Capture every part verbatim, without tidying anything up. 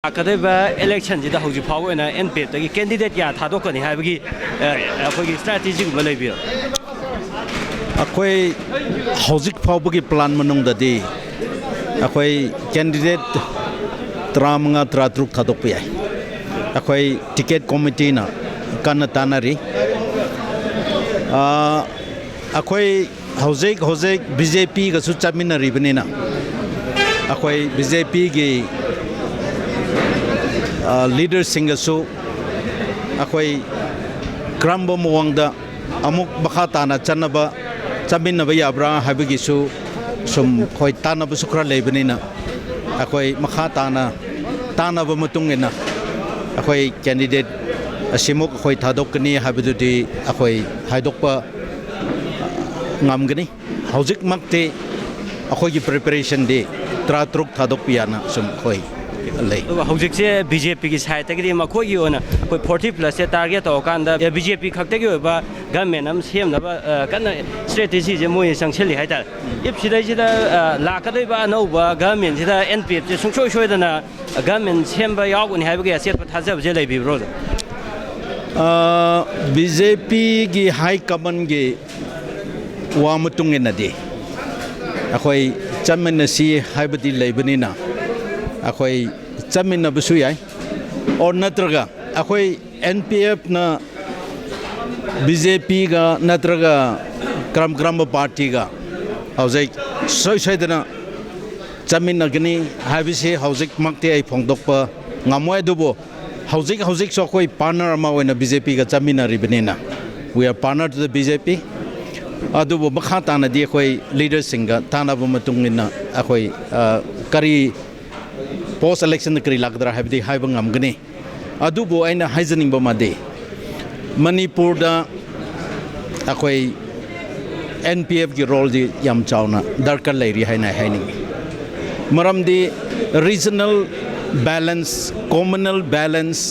ꯂꯥꯛꯀꯗꯧꯔꯤꯕ ꯏꯂꯦꯛꯁꯟꯁꯤꯗ ꯍꯧꯖꯤꯛ ꯐꯥꯎꯕ ꯑꯣꯏꯅ ꯑꯦꯟ ꯄꯤ ꯑꯦꯐꯇꯒꯤ ꯀꯦꯟꯗꯤꯗꯦꯠ ꯀꯌꯥ ꯊꯥꯗꯣꯛꯀꯅꯤ ꯍꯥꯏꯕꯒꯤ, ꯑ, ꯑꯩꯈꯣꯏꯒꯤ ꯁ꯭ꯇ꯭ꯔꯦꯇꯦꯖꯤꯒꯨꯝꯕ ꯂꯩꯕꯤꯔꯣ? ꯑꯩꯈꯣꯏ ꯍꯧꯖꯤꯛ ꯐꯥꯎꯕꯒꯤ ꯄ꯭ꯂꯥꯟ ꯃꯅꯨꯡꯗꯗꯤ ꯑꯩꯈꯣꯏ ꯀꯦꯟꯗꯤꯗꯦꯠ ꯇꯔꯥꯃꯉꯥ, ꯇꯔꯥꯇꯔꯨꯛ ꯊꯥꯗꯣꯛꯄ ꯌꯥꯏ꯫ ꯑꯩꯈꯣꯏ ꯇꯤꯀꯦꯠ ꯀꯣꯃꯤꯇꯤꯅ ꯀꯟꯅ ꯇꯥꯟꯅꯔꯤ꯫ ꯑ, ꯑꯩꯈꯣꯏ ꯍꯧꯖꯤꯛ ꯍꯧꯖꯤꯛ ꯕꯤ ꯖꯦ ꯄꯤꯒꯁꯨ ꯆꯠꯃꯤꯟꯅꯔꯤꯕꯅꯤꯅ, ꯑꯩꯈꯣꯏ ꯕꯤ ꯖꯦ ꯄꯤꯒꯤ ꯂꯤꯗꯔꯁꯤꯡꯒꯁꯨ ꯑꯩꯈꯣꯏ ꯀꯔꯝꯕ ꯃꯑꯣꯡꯗ ꯑꯃꯨꯛ ꯃꯈꯥ ꯇꯥꯅ ꯆꯠꯅꯕ, ꯆꯠꯃꯤꯟꯅꯕ ꯌꯥꯕ꯭ꯔꯥ ꯍꯥꯏꯕꯒꯤꯁꯨ ꯁꯨꯝ ꯑꯩꯈꯣꯏ ꯇꯥꯟꯅꯕꯁꯨ ꯈꯔ ꯂꯩꯕꯅꯤꯅ, ꯑꯩꯈꯣꯏ ꯃꯈꯥ ꯇꯥꯅ ꯇꯥꯟꯅꯕ ꯃꯇꯨꯡ ꯏꯟꯅ ꯑꯩꯈꯣꯏ ꯀꯦꯟꯗꯤꯗꯦꯠ ꯑꯁꯤꯃꯨꯛ ꯑꯩꯈꯣꯏ ꯊꯥꯗꯣꯛꯀꯅꯤ ꯍꯥꯏꯕꯗꯨꯗꯤ ꯑꯩꯈꯣꯏ ꯍꯥꯏꯗꯣꯛꯄ ꯉꯝꯒꯅꯤ꯫ ꯍꯧꯖꯤꯛꯃꯛꯇꯤ ꯑꯩꯈꯣꯏꯒꯤ ꯄ꯭ꯔꯤꯄꯦꯔꯦꯁꯟꯗꯤ ꯇꯔꯥꯇꯔꯨꯛ ꯊꯥꯗꯣꯛꯄ ꯌꯥꯅ ꯁꯨꯝ ꯑꯩꯈꯣꯏ ꯂꯩ꯫ ꯑꯗꯨꯒ ꯍꯧꯖꯤꯛꯁꯦ ꯕꯤ ꯖꯦ ꯄꯤꯒꯤ ꯁꯥꯏꯠꯇꯒꯤꯗꯤ ꯃꯈꯣꯏꯒꯤ ꯑꯣꯏꯅ ꯑꯩꯈꯣꯏ ꯐꯣꯔꯇꯤ ꯄ꯭ꯂꯁꯁꯦ ꯇꯥꯔꯒꯦꯠ ꯇꯧꯔꯀꯥꯟꯗ ꯕꯤ ꯖꯦ ꯄꯤ ꯈꯛꯇꯒꯤ ꯑꯣꯏꯕ ꯒꯃꯦꯟ ꯑꯃ ꯁꯦꯝꯅꯕ, ꯑ, ꯀꯟꯅ ꯁ꯭ꯇ꯭ꯔꯦꯇꯦꯖꯤꯁꯦ ꯃꯣꯏ ꯆꯪꯁꯤꯜꯂꯤ ꯍꯥꯏꯇꯥꯔꯦ꯫ ꯏꯐ ꯁꯤꯗꯩꯁꯤꯗ, ꯑ, ꯂꯥꯛꯀꯗꯧꯔꯤꯕ ꯑꯅꯧꯕ ꯒꯃꯦꯟꯁꯤꯗ ꯑꯦꯟ ꯄꯤ ꯑꯦꯐꯁꯦ ꯁꯨꯡꯁꯣꯏ ꯁꯣꯏꯗꯅ ꯒꯃꯦꯟ ꯁꯦꯝꯕ ꯌꯥꯎꯒꯅꯤ ꯍꯥꯏꯕꯒꯤ ꯑꯆꯦꯠꯄ ꯊꯥꯖꯕꯁꯦ ꯂꯩꯕꯤꯕ꯭ꯔꯣ? ꯕꯤ ꯖꯦ ꯄꯤꯒꯤ ꯍꯥꯏ ꯀꯃꯥꯟꯒꯤ ꯋꯥ ꯃꯇꯨꯡ ꯏꯟꯅꯗꯤ ꯑꯩꯈꯣꯏ ꯆꯠꯃꯤꯟꯅꯁꯤ ꯍꯥꯏꯕꯗꯤ ꯂꯩꯕꯅꯤꯅ, ꯑꯩꯈꯣꯏ ꯆꯠꯃꯤꯟꯅꯕꯁꯨ ꯌꯥꯏ꯫ ꯑꯣꯔ ꯅꯠꯇ꯭ꯔꯒ ꯑꯩꯈꯣꯏ ꯑꯦꯟ ꯄꯤ ꯑꯦꯐꯅ ꯕꯤ ꯖꯦ ꯄꯤꯒ ꯅꯠꯇ꯭ꯔꯒ ꯀꯔꯝ ꯀꯔꯝꯕ ꯄꯥꯔꯇꯤꯒ ꯍꯧꯖꯤꯛ ꯁꯣꯏ ꯁꯣꯏꯗꯅ ꯆꯠꯃꯤꯟꯅꯒꯅꯤ ꯍꯥꯏꯕꯁꯤ ꯍꯧꯖꯤꯛꯃꯛꯇꯤ ꯑꯩ ꯐꯣꯡꯗꯣꯛꯄ ꯉꯝꯃꯣꯏ꯫ ꯑꯗꯨꯕꯨ ꯍꯧꯖꯤꯛ ꯍꯧꯖꯤꯛꯁꯨ ꯑꯩꯈꯣꯏ ꯄꯥꯔꯠꯅꯔ ꯑꯃ ꯑꯣꯏꯅ ꯕꯤ ꯖꯦ ꯄꯤꯒ ꯆꯠꯃꯤꯟꯅꯔꯤꯕꯅꯤꯅ, we are partner to the B J P꯫ ꯑꯗꯨꯕꯨ ꯃꯈꯥ ꯇꯥꯅꯗꯤ ꯑꯩꯈꯣꯏ ꯂꯤꯗꯔꯁꯤꯡꯒ ꯇꯥꯟꯅꯕ ꯃꯇꯨꯡ ꯏꯟꯅ ꯑꯩꯈꯣꯏ, ꯑ, ꯀꯔꯤ ꯄꯣꯁ ꯏꯂꯦꯛꯁꯟꯗ ꯀꯔꯤ ꯂꯥꯛꯀꯗ꯭ꯔꯥ ꯍꯥꯏꯕꯗꯤ ꯍꯥꯏꯕ ꯉꯝꯒꯅꯤ꯫ ꯑꯗꯨꯕꯨ ꯑꯩꯅ ꯍꯥꯏꯖꯅꯤꯡꯕ ꯑꯃꯗꯤ, ꯃꯅꯤꯄꯨꯔꯗ ꯑꯩꯈꯣꯏ ꯑꯦꯟ ꯄꯤ ꯑꯦꯐꯀꯤ ꯔꯣꯜꯗꯤ ꯌꯥꯝ ꯆꯥꯎꯅ ꯗꯔꯀꯥꯔ ꯂꯩꯔꯤ ꯍꯥꯏꯅ ꯑꯩ ꯍꯥꯏꯅꯤꯡꯉꯤ꯫ ꯃꯔꯝꯗꯤ regional balance, communal balance,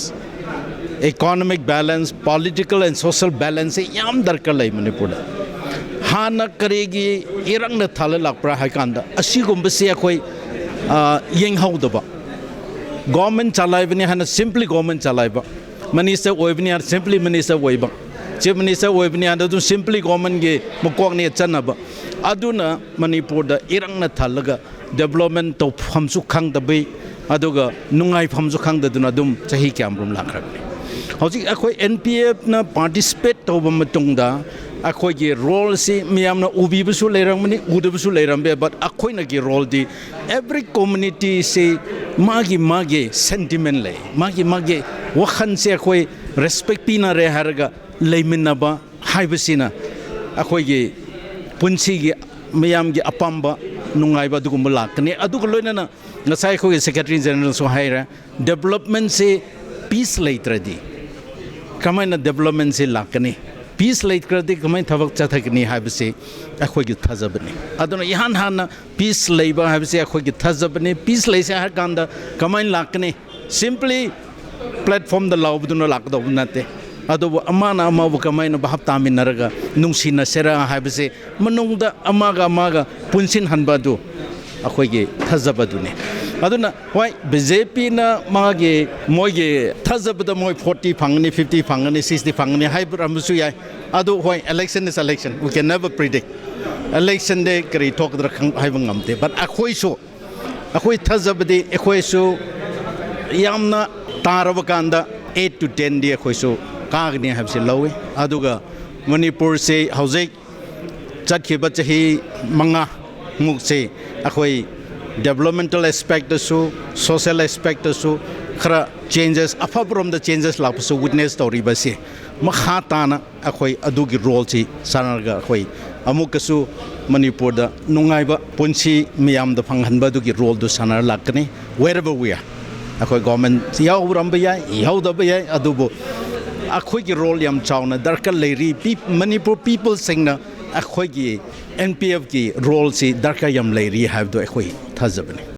economic balance, political and social balance ꯁꯦ ꯌꯥꯝ ꯗꯔꯀꯥꯔ ꯂꯩ ꯃꯅꯤꯄꯨꯔꯗ꯫ ꯍꯥꯟꯅ ꯀꯔꯤꯒꯤ ꯏꯔꯪꯅ ꯊꯜꯂ ꯂꯥꯛꯄ꯭ꯔꯥ ꯍꯥꯏ ꯀꯥꯟꯗ, ꯑꯁꯤꯒꯨꯝꯕꯁꯤ ꯑꯩꯈꯣꯏ, ꯑ, ꯌꯦꯡꯍꯧꯗꯕ꯫ ꯒꯣꯔꯃꯦꯟ ꯆꯂꯥꯏꯕꯅꯤ ꯍꯥꯏꯅ ꯁꯤꯝꯄ꯭ꯂꯤ ꯒꯣꯔꯃꯦꯟ ꯆꯂꯥꯏꯕ, ꯃꯤꯅꯤꯁꯇꯔ ꯑꯣꯏꯕꯅꯤ ꯍꯥꯏꯅ ꯁꯤꯝꯄ꯭ꯂꯤ ꯃꯤꯅꯤꯁꯇꯔ ꯑꯣꯏꯕ, ꯆꯤꯐ ꯃꯤꯅꯤꯁꯇꯔ ꯑꯣꯏꯕꯅꯤ ꯍꯥꯏꯅ ꯑꯗꯨꯝ ꯁꯤꯝꯄ꯭ꯂꯤ ꯒꯣꯔꯃꯦꯟꯒꯤ ꯃꯀꯣꯛꯅꯦ ꯆꯠꯅꯕ, ꯑꯗꯨꯅ ꯃꯅꯤꯄꯨꯔꯗ ꯏꯔꯪꯅ ꯊꯜꯂꯒ ꯗꯦꯕꯂꯞꯃꯦꯟ ꯇꯧꯐꯝꯁꯨ ꯈꯪꯗꯕꯤ, ꯑꯗꯨꯒ ꯅꯨꯡꯉꯥꯏꯐꯝꯁꯨ ꯈꯪꯗꯗꯨꯅ ꯑꯗꯨꯝ ꯆꯍꯤ ꯀꯌꯥꯃꯔꯨꯝ ꯂꯥꯛꯈ꯭ꯔꯕꯅꯤ꯫ ꯍꯧꯖꯤꯛ ꯑꯩꯈꯣꯏ ꯑꯦꯟ ꯄꯤ ꯑꯦꯐꯅ ꯄꯥꯔꯇꯤꯁꯤꯄꯦꯠ ꯇꯧꯕ ꯃꯇꯨꯡꯗ ꯑꯩꯈꯣꯏꯒꯤ ꯔꯣꯜꯁꯤ ꯃꯤꯌꯥꯝꯅ ꯎꯕꯤꯕꯁꯨ ꯂꯩꯔꯝꯒꯅꯤ, ꯎꯗꯕꯁꯨ ꯂꯩꯔꯝꯕ ꯌꯥꯏ, but ꯑꯩꯈꯣꯏꯅꯒꯤ ꯔꯣꯜꯗꯤ every communityꯁꯤ ꯃꯥꯒꯤ ꯃꯥꯒꯤ ꯁꯦꯟꯇꯤꯃꯦꯟ ꯂꯩ, ꯃꯥꯒꯤ ꯃꯥꯒꯤ ꯋꯥꯈꯜꯁꯦ ꯑꯩꯈꯣꯏ ꯔꯦꯁꯄꯦꯛ ꯄꯤꯅꯔꯦ ꯍꯥꯏꯔꯒ ꯂꯩꯃꯤꯟꯅꯕ ꯍꯥꯏꯕꯁꯤꯅ ꯑꯩꯈꯣꯏꯒꯤ ꯄꯨꯟꯁꯤꯒꯤ ꯃꯤꯌꯥꯝꯒꯤ ꯑꯄꯥꯝꯕ ꯅꯨꯡꯉꯥꯏꯕ ꯑꯗꯨꯒꯨꯝꯕ ꯂꯥꯛꯀꯅꯤ꯫ ꯑꯗꯨꯒ ꯂꯣꯏꯅꯅ ꯉꯁꯥꯏ ꯑꯩꯈꯣꯏꯒꯤ ꯁꯦꯀ꯭ꯔꯦꯇꯔꯤ ꯖꯦꯅꯔꯦꯜꯁꯨ ꯍꯥꯏꯔꯦ, ꯗꯦꯕꯂꯞꯃꯦꯟꯁꯤ ꯄꯤꯁ ꯂꯩꯇ꯭ꯔꯗꯤ ꯀꯃꯥꯏꯅ ꯗꯦꯕꯂꯞꯃꯦꯟꯁꯤ ꯂꯥꯛꯀꯅꯤ? ꯄꯤꯁ ꯂꯩꯇ꯭ꯔꯗꯤ ꯀꯃꯥꯏꯅ ꯊꯕꯛ ꯆꯠꯊꯒꯅꯤ ꯍꯥꯏꯕꯁꯤ ꯑꯩꯈꯣꯏꯒꯤ ꯊꯥꯖꯕꯅꯤ꯫ ꯑꯗꯨꯅ ꯏꯍꯥꯟ ꯍꯥꯟꯅ ꯄꯤꯁ ꯂꯩꯕ ꯍꯥꯏꯕꯁꯤ ꯑꯩꯈꯣꯏꯒꯤ ꯊꯥꯖꯕꯅꯤ꯫ ꯄꯤꯁ ꯂꯩꯁꯦ ꯍꯥꯏꯔ ꯀꯥꯟꯗ ꯀꯃꯥꯏꯅ ꯂꯥꯛꯀꯅꯤ? ꯁꯤꯝꯄ꯭ꯂꯤ ꯄ꯭ꯂꯦꯠꯐꯣꯝꯗ ꯂꯥꯎꯕꯗꯨꯅ ꯂꯥꯛꯀꯗꯧꯕ ꯅꯠꯇꯦ꯫ ꯑꯗꯨꯕꯨ ꯑꯃꯅ ꯑꯃꯕꯨ ꯀꯃꯥꯏꯅ ꯚꯥꯞ ꯇꯥꯃꯤꯟꯅꯔꯒ ꯅꯨꯡꯁꯤꯅꯁꯤꯔꯥ ꯍꯥꯏꯕꯁꯦ ꯃꯅꯨꯡꯗ ꯑꯃꯒ ꯑꯃꯒ ꯄꯨꯟꯁꯤꯟꯍꯟꯕ ꯑꯗꯨ ꯑꯩꯈꯣꯏꯒꯤ ꯊꯥꯖꯕꯗꯨꯅꯤ꯫ ꯑꯗꯨꯅ ꯍꯣꯏ, ꯕꯤ ꯖꯦ ꯄꯤꯅ ꯃꯥꯒꯤ, ꯃꯣꯏꯒꯤ ꯊꯥꯖꯕꯗ ꯃꯣꯏ ꯐꯣꯔꯇꯤ ꯐꯪꯒꯅꯤ, ꯐꯤꯐꯇꯤ ꯐꯪꯒꯅꯤ, ꯁꯤꯛꯁꯇꯤ ꯐꯪꯒꯅꯤ ꯍꯥꯏꯕꯤꯔꯝꯕꯁꯨ ꯌꯥꯏ꯫ ꯑꯗꯨ ꯍꯣꯏ, election is election, we can never predict꯫ Election day ꯀꯔꯤ ꯊꯣꯛꯀꯗ꯭ꯔꯥ ꯈꯪ-, ꯍꯥꯏꯕ ꯉꯝꯗꯦ꯫ But ꯑꯩꯈꯣꯏꯁꯨ, ꯑꯩꯈꯣꯏ ꯊꯥꯖꯕꯗꯤ ꯑꯩꯈꯣꯏꯁꯨ ꯌꯥꯝꯅ ꯇꯥꯔꯕ ꯀꯥꯟꯗ eight to ten ꯗꯤ ꯑꯩꯈꯣꯏꯁꯨ ꯀꯥꯒꯅꯤ ꯍꯥꯏꯕꯁꯤ ꯂꯧꯏ꯫ ꯑꯗꯨꯒ ꯃꯅꯤꯄꯨꯔꯁꯤ ꯍꯧꯖꯤꯛ ꯆꯠꯈꯤꯕ ꯆꯍꯤ ꯃꯉꯥ ꯃꯨꯛꯁꯤ ꯑꯩꯈꯣꯏ ꯗꯦꯕꯂꯞꯃꯦꯟꯇꯦꯜ ꯑꯦꯁꯄꯦꯛꯇꯁꯨ, ꯁꯣꯁꯦꯜ ꯑꯦꯁꯄꯦꯛꯇꯁꯨ ꯈꯔ ꯆꯦꯟꯖꯦꯁ, ꯑꯐꯕꯔꯣꯝꯗ ꯆꯦꯟꯖꯦꯁ ꯂꯥꯛꯄꯁꯨ ꯋꯤꯠꯅꯦꯁ ꯇꯧꯔꯤꯕꯁꯤ ꯃꯈꯥ ꯇꯥꯅ ꯑꯩꯈꯣꯏ ꯑꯗꯨꯒꯤ ꯔꯣꯜꯁꯤ ꯁꯥꯟꯅꯔꯒ ꯑꯩꯈꯣꯏ ꯑꯃꯨꯛꯀꯁꯨ ꯃꯅꯤꯄꯨꯔꯗ ꯅꯨꯡꯉꯥꯏꯕ ꯄꯨꯟꯁꯤ ꯃꯤꯌꯥꯝꯗ ꯐꯪꯍꯟꯕ ꯑꯗꯨꯒꯤ ꯔꯣꯜꯗꯨ ꯁꯥꯟꯅꯔ ꯂꯥꯛꯀꯅꯤ꯫ Wherever we are, ꯑꯩꯈꯣꯏ ꯒꯣꯔꯃꯦꯟ ꯌꯥꯎꯔꯝꯕ ꯌꯥꯏ, ꯌꯥꯎꯗꯕ ꯌꯥꯏ, ꯑꯗꯨꯕꯨ ꯑꯩꯈꯣꯏꯒꯤ ꯔꯣꯜ ꯌꯥꯝ ꯆꯥꯎꯅ ꯗꯔꯀꯥꯔ ꯂꯩꯔꯤ꯫ ꯄꯤ-, ꯃꯅꯤꯄꯨꯔ ꯄꯤꯄꯜꯁꯤꯡꯅ ꯑꯩꯈꯣꯏꯒꯤ ꯑꯦꯟ ꯄꯤ ꯑꯦꯐꯀꯤ ꯔꯣꯜꯁꯤ ꯗꯔꯀꯥꯔ ꯌꯥꯝ ꯂꯩꯔꯤ ꯍꯥꯏꯕꯗꯨ ꯑꯩꯈꯣꯏ ꯊꯥꯖꯕꯅꯤ꯫